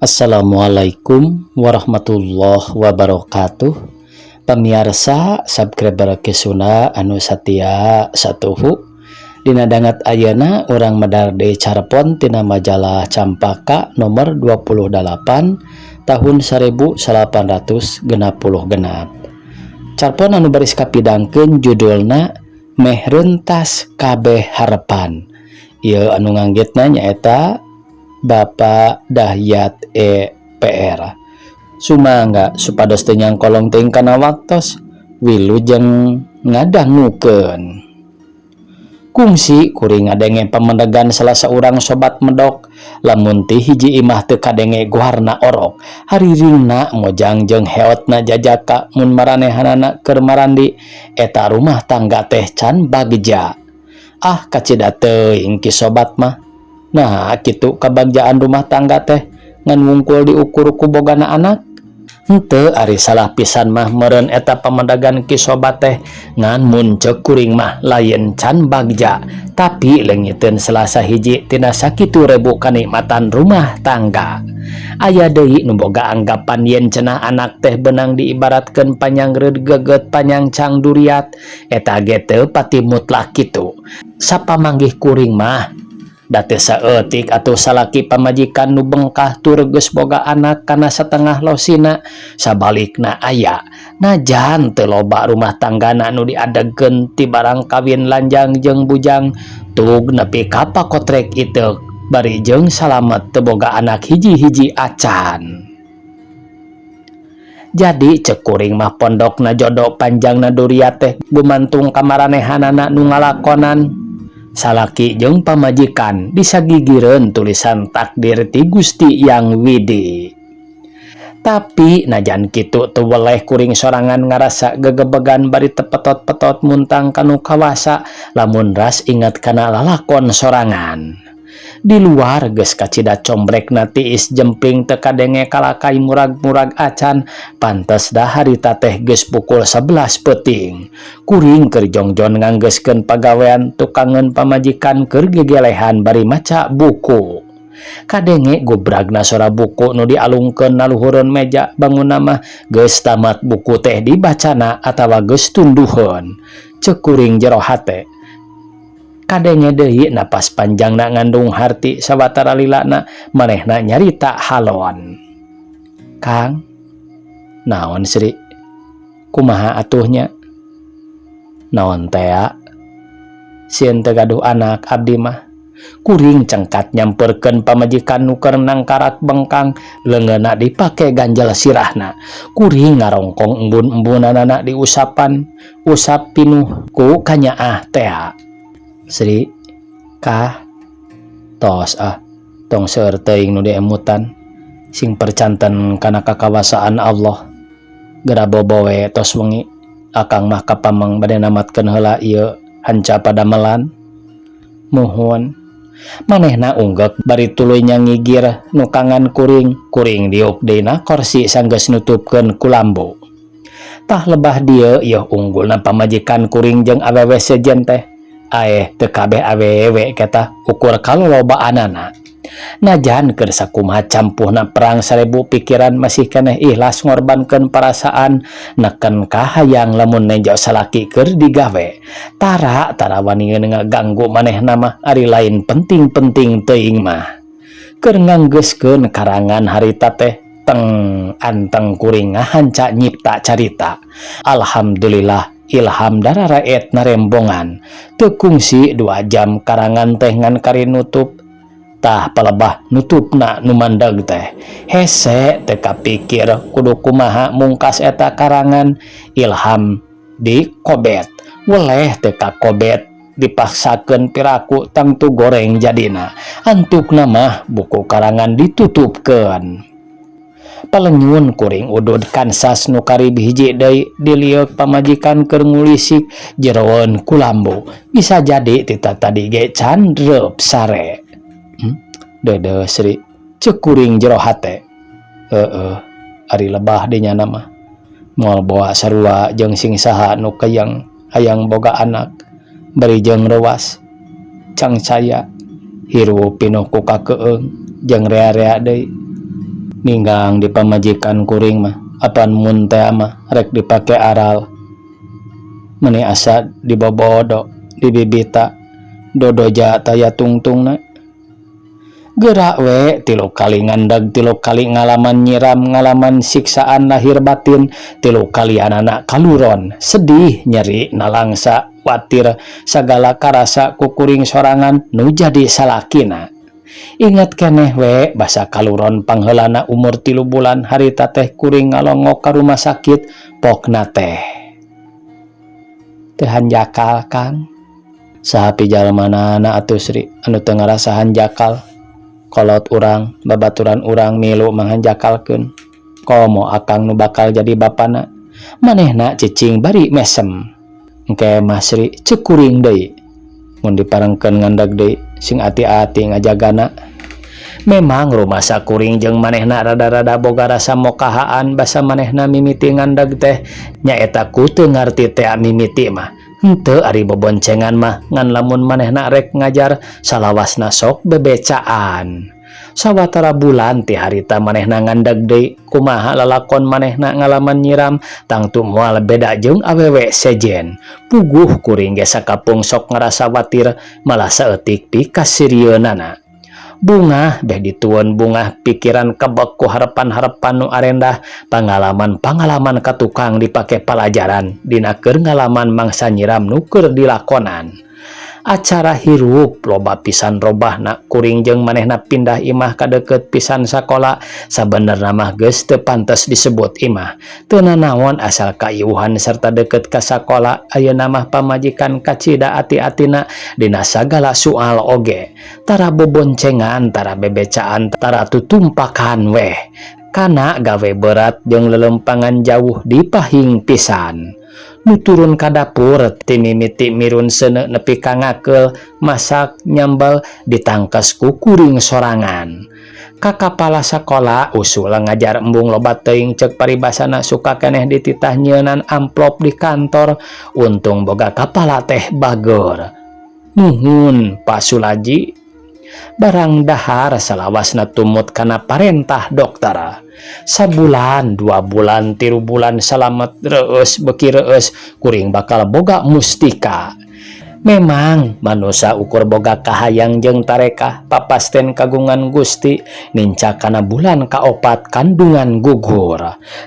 Assalamualaikum warahmatullahi wabarakatuh. Pamiarsa subscriber Kisuna anu satia satuhu, dina danget ayeuna urang medar deui carpon tina majalah Campaka nomor 28 tahun 1866. Carpon anu baris kapidangkeun judulna Meh Rentas Kabeh Harepan. Ieu anu nganggitna nyaeta Bapak Dahyat EPR. Sumangga supados teu nyangkolong teuing kana waktos, wilujeng ngadangukeun. Kungsi kuring ngadenge pamedegan salah saurang sobat medok, lamun ti hiji imah teu kadenge guharna orok, hariringna mojang jeung heotna jajaka mun maranehanana keur marandi, eta rumah tangga teh can bagja. Ah, kacida teuing ki sobat mah. Nah, kitu kabagjaan rumah tangga teh ngan wungkul diukur ku bogana anak? Henteu, ari salah pisan mah meureun eta pamedegan ki sobat teh, ngan mun ceuk kuring mah lain can bagja, tapi leungiteun salah sahiji tina sakitu rebu kanikmatan rumah tangga. Aya deui nu boga anggapan yen cenah anak teh beunang diibaratkeun panyangreud geget panyangcang duriat, eta ge teu pati mutlak kitu. Sapamanggih kuring mah da teu saeutik atuh salaki pamajikan nu bengkah tur geus boga anak kana satengah losina. Sabalikna aya, najan teu loba rumah tanggana nu diadegkeun ti barang kawin lanjang jeung bujang tug nepi ka pakotrek iteuk bari jeung salamet teu boga anak hiji-hiji acan. Jadi ceuk kuring mah pondokna jodo panjangna duriat teh gumantung ka maranehanana nu ngalakonan. Salaki jeung pamajikan disagigireun tulisan takdir ti Gusti Yang Widi. Tapi najan kitu teu weleh kuring sorangan ngarasa gegebegan bari tepetot-petot muntang kanu kawasa lamun ras inget kana lalakon sorangan. Di luar geus kacida combrekna tiis jemping, teu kadenge kalakai murag-murag acan. Pantes da harita teh geus pukul 11 peuting. Kuring keur jongjon nganggeuskeun pagawean, tukangeun pamajikan keur gegelehan bari maca buku. Kadenge gubragna sora buku nu dialungkeun na luhureun meja. Bangunna mah geus tamat buku teh dibacana atawa geus tunduheun, ceuk kuring jero hate. Kadenge deui napas panjangna ngandung harti sawatara lilana manehna nyarita halon. "Kang, naon, Sri?" "Kumaha atuh nya?" "Naon tea? Sieun teu gaduh anak abdi mah." Kuring cengkat nyamperkeun pamajikan nu keur nangkarak bengkang, leungeunna dipake ganjel sirahna. Kuring ngarongkong embun-embunanana diusapan usap pinuh ku kanyaah tea. "Sri, kah, tos ah, tong seueur teuing nu diemutan, sing percanten kana kakawasaan Allah. Geura bobo we, tos wengi. Akang mah kapameng bade namatkeun heula ieu hanca padamelan." "Muhun." Manehna unggeuk bari tuluy nyangigir nukangan kuring. Kuring diuk deui na korsi sanggeus nutupkeun kulambu. Tah, lebah dieu ieu unggulna pamajikan kuring jeung awewe sejen teh. Aeh, teu kabeh awewe eta ukur kalolobaanana. Najan keur sakumaha campuhna perang 1000 pikiran, masih keneh ikhlas ngorbankeun parasaan neken kahayang lamun nejo salaki keur digawe. Tara tara wani ngaganggu manehna mah, ari lain penting-penting teuing mah. Keur nganggeuskeun karangan harita teh teng anteng kuring ngahanca nyipta carita. Alhamdulillah, ilham dararaet narembongan. Teu kungsi 2 jam karangan teh ngan kari nutup. Tah, palebah nutupna nu mandeg teh hese, teu kapikir kudu kumaha mungkas eta karangan. Ilham di kobet, weleh teu kakobet, dipaksakeun piraku tangtu goreng jadina. Antukna mah buku karangan ditutupkeun. Palenyun kuring udud kansas nu karib hiji deui, dilieuk pamajikan keur ngulisik jeroeun kulambu. Bisa jadi tita tadi ge can reup sare. "Deudeuh, Sri," ceuk kuring jero hate. "Heueuh, ari lebah dinya mah moal boa sarua jeung sing saha nu keyeng hayang boga anak bari jeung reuwas cangcaya, hirup pinuh ku kakeung jeung rea-rea deui." Ninggang di pamajikan kuring mah apan mun teh mah rek dipake aral meni asa dibobodo dibibita dodoja taya tungtungna. Gerak we 3 kali ngandag, 3 kali ngalaman nyiram, ngalaman siksaan lahir batin, 3 kali anak kaluron. Sedih, nyeri, nalangsa, watir, sagala karasa ku kuring sorangan nu jadi salakina. Ingat keneh we basa kaluron pangheulana umur 3 bulan. Harita teh kuring ngalongok ka rumah sakit, pokna teh teu hanjakal. Kang, saha pijalmanana atuh, Sri, anu teu ngarasa hanjakal? Kolot urang, babaturan urang milu manghanjakalkeun, komo akang nu bakal jadi bapana. Manehna cicing bari mesem. "Engke mah, Sri," cek kuring deui, "mun diparengkeun ngandag deui sing ati-ati ngajagana." Memang rumasa kuring jeung manehna rada-rada boga rasa mokahaan basa manehna mimiti ngandag teh, nyaeta ku teu ngarti teh mimiti mah. Henteu ari boboncengan mah, ngan lamun manehna rek ngajar salawasna sok bebecaan. Sawatara bulan ti harita manehna ngandag deui, kumaha lalakon manehna ngalaman nyiram tangtu moal beda jeung awewe sejen. Puguh kuring ge sakapung sok ngarasa watir, malah saeutik pikasirieunana. Bungah beh ditueun bungah, pikiran kebek ku harepan-harepan nu arendah. Pangalaman-pangalaman ka tukang dipake palajaran dina keur ngalaman mangsa nyiram nu keur dilakonan. Acara hirup loba pisan robahna. Kuring jeung manehna pindah imah ka deukeut pisan sakola. Sabenerna mah geus teu pantes disebut imah, teu nanaon asal kaiuhan serta deukeut ka sakola. Ayeuna mah pamajikan kacida ati-atina dina sagala soal oge, tara boboncengan, tara bebecaan, tara tutumpakan weh. Kana gawe berat jeung lelempangan jauh dipahing pisan. Nu turun ka dapur ti mimiti mirun seuneu nepi ka ngakeul, masak, nyambel ditangkes ku kuring sorangan. Ka kapala sakola usul ngajar embung loba teuing, ceuk paribasana suka keneh dititah nyieunnan amplop di kantor. Untung boga kapala teh bageur. "Nuhun, Pak Sulaji." Barang dahar salawasna tumut kana parentah dokter. Sabulan, 2 bulan, 3 bulan, salamet reueus beuki reueus kuring bakal boga mustika. Memang manusa ukur boga kahayang jeung tarekah, papasten kagungan Gusti. Nincak kana bulan kaopat kandungan gugur.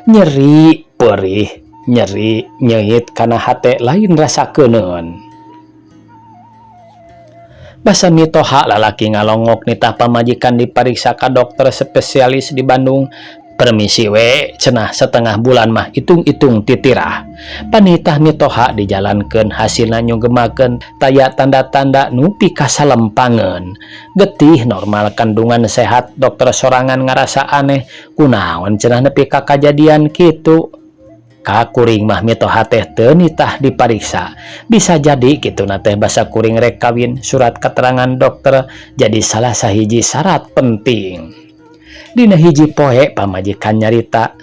Nyeri perih, nyeri nyeuit kana hate lain rasa keuneun. Basa mitoha lalaki ngalongok nitah pamajikan dipariksa ka dokter spesialis di Bandung. "Permisi we," cenah, "setengah bulan mah itung-itung titirah." Panitah mitoha dijalankeun, hasilna nyugemakeun, taya tanda-tanda nu pikasalempangeun. Getih normal, kandungan sehat. Dokter sorangan ngarasa aneh, kunaon cenah nepi ka kajadian kitu. Ka kuring mah mitoha teh teu nitah dipariksa. Bisa jadi kituna teh basa kuring rek kawin, surat keterangan dokter jadi salah sahiji syarat penting. Dina hiji poe pamajikan nyarita,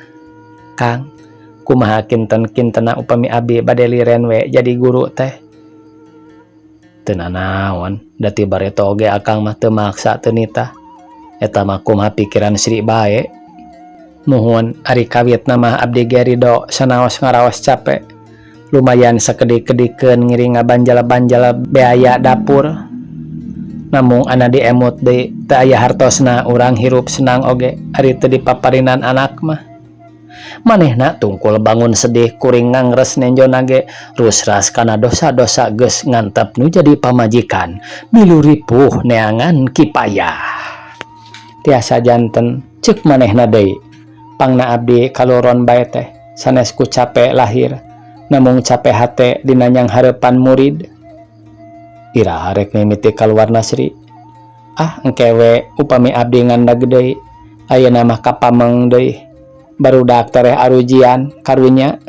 "Kang, kumaha kinten-kintena upami abi bade liren we jadi guru teh?" "Teu nanaon, da ti bareto oge akang mah teu maksa, teu nitah. Eta mah kumaha pikiran Sri bae." "Muhun, ari kawitna mah abdi ge rido sanaos ngaraos cape. Lumayan sakedik-kedikeun ngiring ngabanjal-banjal biaya dapur. Namung ana diemut deui, teu aya hartosna urang hirup senang oge ari teu dipaparinan anak mah." Manehna tungkul bangun sedih, kuring ngangres nenjona ge rusras kana dosa-dosa geus ngantep nu jadi pamajikan, milu ripuh neangan kipayah. "Tiasa janten," ceuk manehna deui, "pangna abdi kaluron bae teh sanes ku cape lahir, namung cape hate dina nyanghareupan murid." "Iraha rek mimiti kaluarna, Sri?" "Ah, engke we upami abdi ngandag deui. Ayeuna mah kapameng deui, barudak tereh arujian karunya."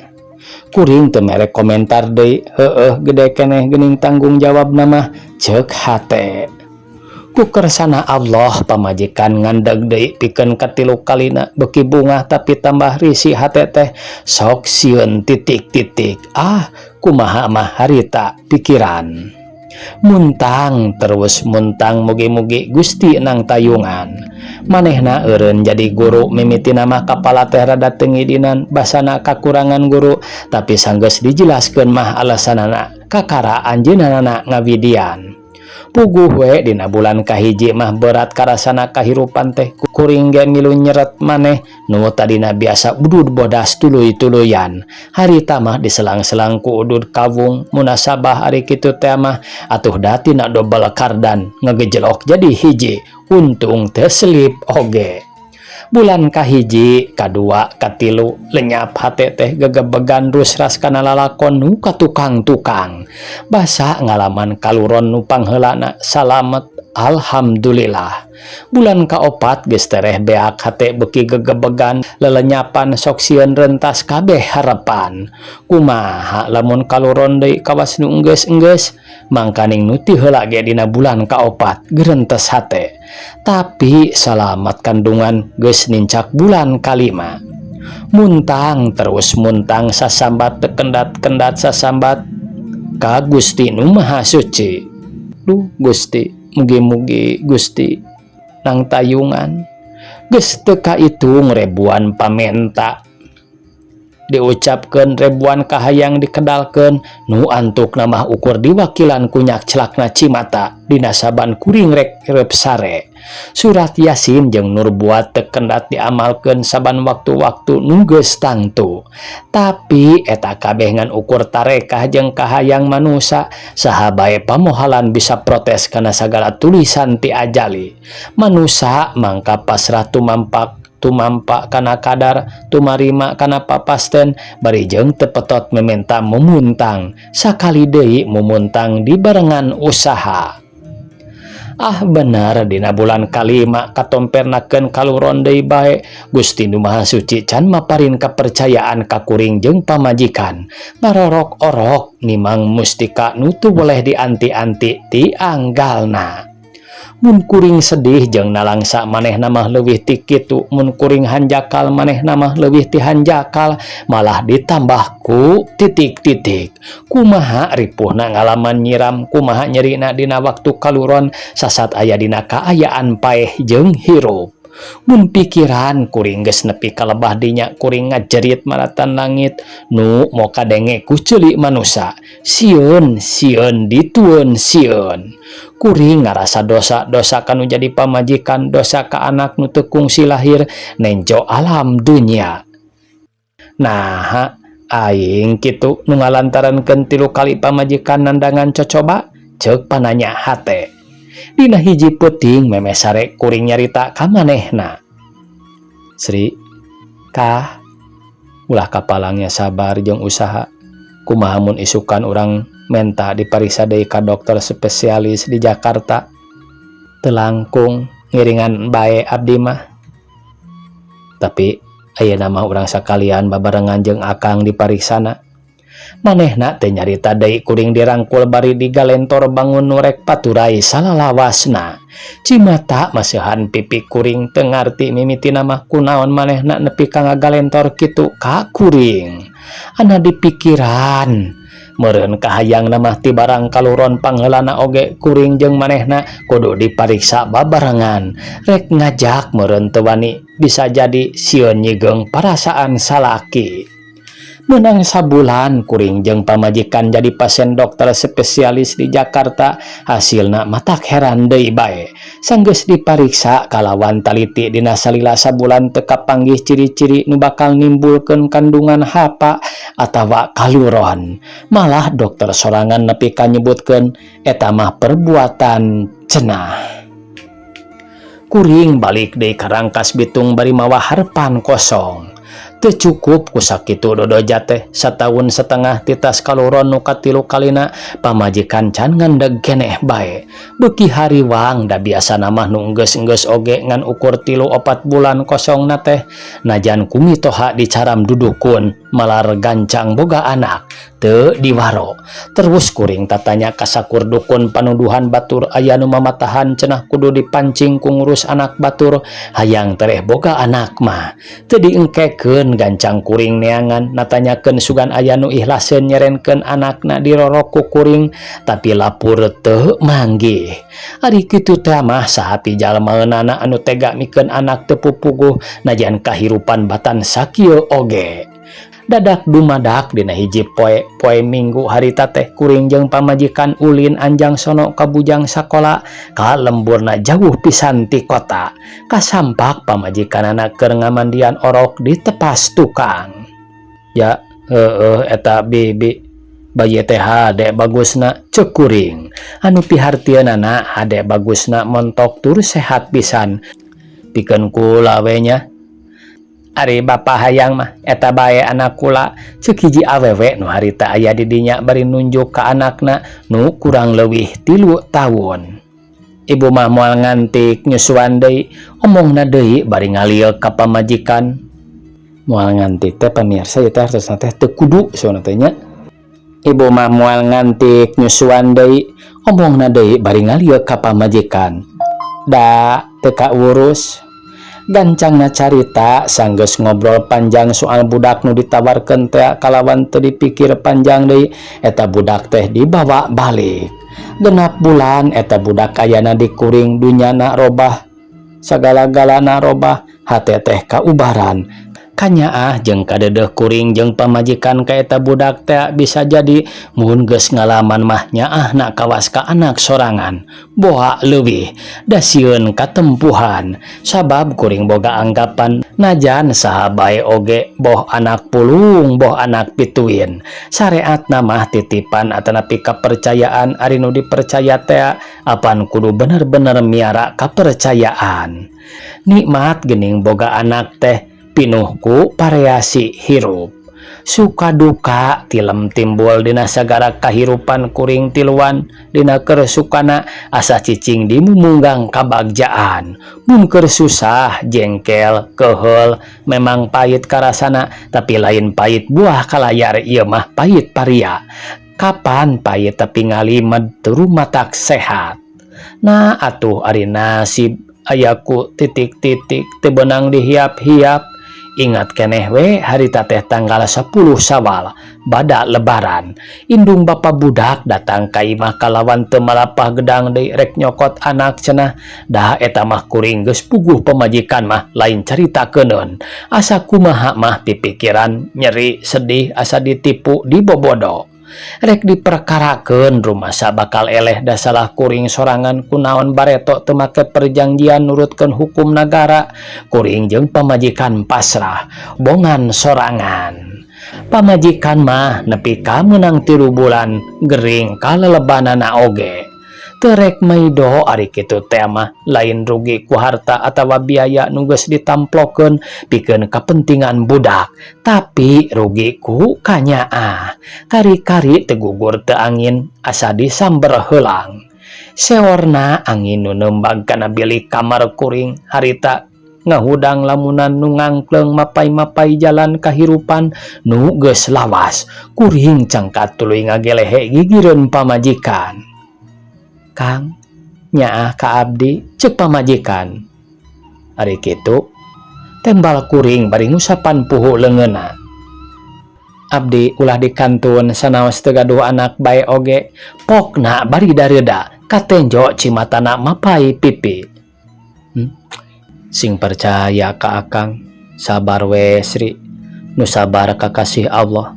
Kuring teu mere komentar deui. Heueuh, gede keneh geuning tanggung jawabna mah, ceuk hate. Ku kersana Allah pamajikan ngandag deui pikeun katilu kalina. Beuki bungah tapi tambah risih hate teh, sok sieun titik-titik. Ah, kumaha mah harita pikiran. Muntang terus muntang mugi-mugi Gusti nangtayungan. Manehna eureun jadi guru mimitina mah kapala teh rada teu ngidinan basana kakurangan guru tapi sanggeus dijelaskeun mah alasanana kakara anjeunna ngawidian. Puguh we dina bulan kahiji mah berat karasana kahirupan teh kuring ge milu nyeret maneh nu tadina biasa udud bodas tuluy-tuluyan. Harita mah diselang-selang ku udud kawung munasabah ari kitu teh mah atuh da tina dobel kardan ngegejelok jadi hiji untung teu selip oge. Bulan kahiji, kadua, katilu lenyap hate teh gegebegan rusras kana lalakon nu ka tukang-tukang. Basa ngalaman kaluron nu pangheulana salamet alhamdulillah. Bulan kaopat geus tereh beak hate beuki gegebegan lelenyapan sok sieun rentas kabeh harepan. Kumaha lamun kaluron deui kawas nu enggeus-enggeus mangkaning nu ti heula ge dina bulan kaopat gerentes hate. Tapi salamat kandungan geus nincak bulan kalima. Muntang terus muntang sasambat teu kendat-kendat sasambat ka Gusti Nu Maha Suci. Duh Gusti, mugi-mugi Gusti nangtayungan. Geus teu kaitung ribuan pamenta diucapkeun ribuan kahayang dikedalkeun nu antukna mah ukur diwakilan ku nyakcelakna cimata dina saban kuring rek reup sare. Surat Yasin jeung Nurbuat teu kendat diamalkeun saban waktu-waktu nu geus tangtu. Tapi eta kabeh ngan ukur tarekah jeung kahayang manusa saha bae pamohalan bisa protes kana sagala tulisan ti ajali. Manusa mangka pasrah tumampak tumampa kana kadar tumarima kana papasten bari jeung teu petot mementa mumuntang sakali deui mumuntang dibarengan usaha. Ah bener dina bulan kalima katompernakeun kaluron deui bae Gusti Nu Maha Suci can maparin kapercayaan ka kuring jeung pamajikan ngarorok-orok nimang mustika nu teu boleh dianti-anti ti anggalna. Mun kuring sedih jeung nalangsa manehna mah leuwih ti kitu, mun kuring hanjakal manehna mah leuwih ti hanjakal, malah ditambah ku titik-titik. Kumaha ripuhna ngalaman nyiram, kumaha nyerina dina waktu kaluron sasat aya dina kaayaan paeh jeung hirup. Mun pikiran kuring geus nepi ka lebah dinya kuring ngajerit maratan langit nu moal kadenge ku ceuli manusa. Sieun sieun ditueun sieun. Kuring ngarasa dosa-dosa kanu jadi pamajikan, dosa ka anak nu teu kungsi lahir nenjo alam dunya. Naha aing kitu nu ngalantarankeun 3 kali pamajikan nandangan cocoba ceuk pananya hate. Dina hiji peuting memeh sare kuring nyarita ka manehna. Sri, kah ulah kapalangnya sabar jeung usaha. Kumaha mun isukan urang menta dipariksa deui ka dokter spesialis di Jakarta. Teu langkung ngiringan bae abdi mah. Tapi ayeuna mah urang sakalian babarengan jeung akang dipariksana. Manehna teh nyarita deui kuring dirangkul bari digalentor bangun nu rek paturai salalawasna. Cimata maseuhan pipi kuring teu ngarti mimitina mah kunaon manehna nepi ka ngagalentor kitu ka kuring. Ana dipikiran meureun kahayangna mah ti barang kaluron pangheulana oge kuring jeung manehna kudu dipariksa babarengan. Rek ngajak meureun teu wani bisa jadi sieun nyigeung parasaan salaki. Meunang sabulan kuring jeung pamajikan jadi pasien dokter spesialis di Jakarta, hasilna matak heran deui bae. Sanggeus dipariksa kalawan taliti dina salila sabulan teu kapanggih ciri-ciri nu bakal nimbulkeun kandungan hapa atawa kaluron. Malah dokter sorangan nepi ka nyebutkeun eta mah perbuatan cenah. Kuring balik deui ka Rangkas Bitung bari mawa harepan kosong. Teu cukup ku sakitu dodoja teh sataun setengah titas kaluron nu katilu kalina pamajikan can ngandeg keneh bae. Beuki hariwang da biasana mah nu enggeus-enggeus oge ngan ukur 3-4 bulan kosongna teh najan ku mitoha dicaram dudukun. Malar gancang boga anak teu diwaro. Terus kuring tatanya ka sakur dukun panuduhan batur aya nu mamatahan cenah kudu dipancing ku ngurus anak batur hayang tereh boga anak mah. Teu diengkekeun gancang kuring neangan natanyakeun sugan aya nu ihlaseun nyerenkeun anakna dirorok ku kuring tapi lapur teu manggih. Ari kitu teh mah saha ti jalmaeunana anu tega mikeun anak teu pupuguh najan kahirupan batan sakieu oge. Dadak dumadak dina hiji poe poe Minggu harita teh kuring jeung pamajikan ulin anjang sono ka bujang sakola ka lemburna jauh pisan ti kota. Kasampak pamajikanana keur ngamandian orok ditepas tukang. Ya heueuh eta bibi bayi teh hade bagusna ceuk kuring. Anu pihartieunana hade bagusna montok tur sehat pisan. Pikeun kula we nya. Ari bapa hayang mah eta bae anak kula ceuk hiji awewe nu harita aya di dinya bari nunjuk ka anakna nu kurang leuwih 3 taun. Ibu mah moal ngantik nyusuan deui omongna deui bari ngalieuk ka pamajikan. Moal ngantik teh pamirsa ieu teh hartosna teh teu kudu sauna teh nya. Ibu mah moal ngantik nyusuan deui omongna deui bari ngalieuk ka pamajikan. Da teu kaurus. Gancangna carita sanggeus ngobrol panjang soal budak nu ditawarkeun teh kalawan teu dipikir panjang deui eta budak teh dibawa balik. 6 bulan eta budak ayana di kuring dunyana robah sagala-galana robah hate teh kaubaran. Kanyaah jeung kadedeuh kuring jeung pamajikan ka eta budak teh bisa jadi mun geus ngalaman mah nyaahna kawas ka anak sorangan boa leuwih da sieun katempuhan sabab kuring boga anggapan najan saha bae oge boh anak pulung boh anak pituin sareatna mah titipan atanapi kapercayaan ari nu dipercaya teh apan kudu bener-bener miara kapercayaan. Nikmat geuning boga anak teh pinuh ku variasi hirup. Suka duka tilem timbul dina sagara kahirupan kuring tiluan dina keur sukana asa cicing dimumunggang kabagjaan. Mun keur susah jengkel keheul memang pahit karasana tapi lain pahit buah kalayar ieu mah pahit paria. Kapan pahit tapi ngalimed rumatak sehat. Nah atuh ari nasib ayaku titik-titik teu beunang dihiap-hiap. Ingat keneh we harita teh tanggal 10 Syawal bada lebaran. Indung bapa budak datang ka imah kalawan teu malapah gedang deui rek nyokot anak cenah. Dah eta mah kuring geus puguh pamajikan mah lain carita keuneun. Asa kumaha mah pipikiran nyeri sedih asa ditipu dibobodo. Rek diperkarakeun rumasa bakal eleh da salah kuring sorangan kunaon bareto teu make perjanjian nurutkeun hukum nagara. Kuring jeung pamajikan pasrah bongan sorangan. Pamajikan mah nepi ka meunang 3 bulan gering kalelebanana oge. Teu rek maido ari kitu teh mah lain rugi ku harta atawa biaya nu geus ditamplokeun pikeun kapentingan budak tapi rugi ku kanyaah. Kari-kari teu gugur teu angin asa disamber heulang. Seorna angin nu nembag kana bilik kamar kuring harita ngahudang lamunan nu ngangkleung mapai-mapai jalan kahirupan nu geus lawas. Kuring cangkat tuluy ngagelehe gigireun pamajikan. Kang, nyaah ka abdi ceuk pamajikan. Ari kitu tembal kuring bari ngusapan puhu leungeunna. Abdi ulah dikantun sanaos teu gaduh anak bae oge pokna bari dareuda katenjo cimatana mapai pipi. Sing percaya ka akang, sabar we Sri, nu sabar kakasih Allah.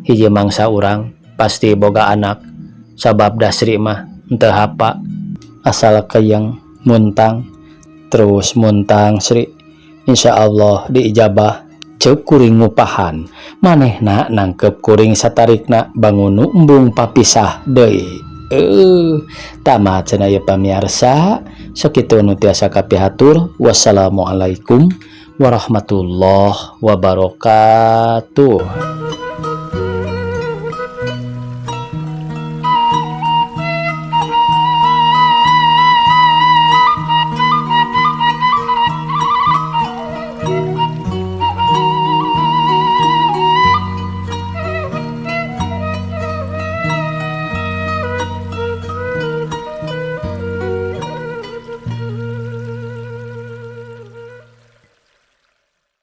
Hiji mangsa urang pasti boga anak, sabab da Sri mah henteu hapa asal keyeng muntang terus muntang Sri, insya Allah diijabah. Ceuk kuring ngupahan manehna nangkep kuring satarikna bangun nu embung papisah deui. Tamat cenah ieu pamiarsa, sakitu nu tiasa kapihatur. Wassalamualaikum warahmatullahi wabarakatuh.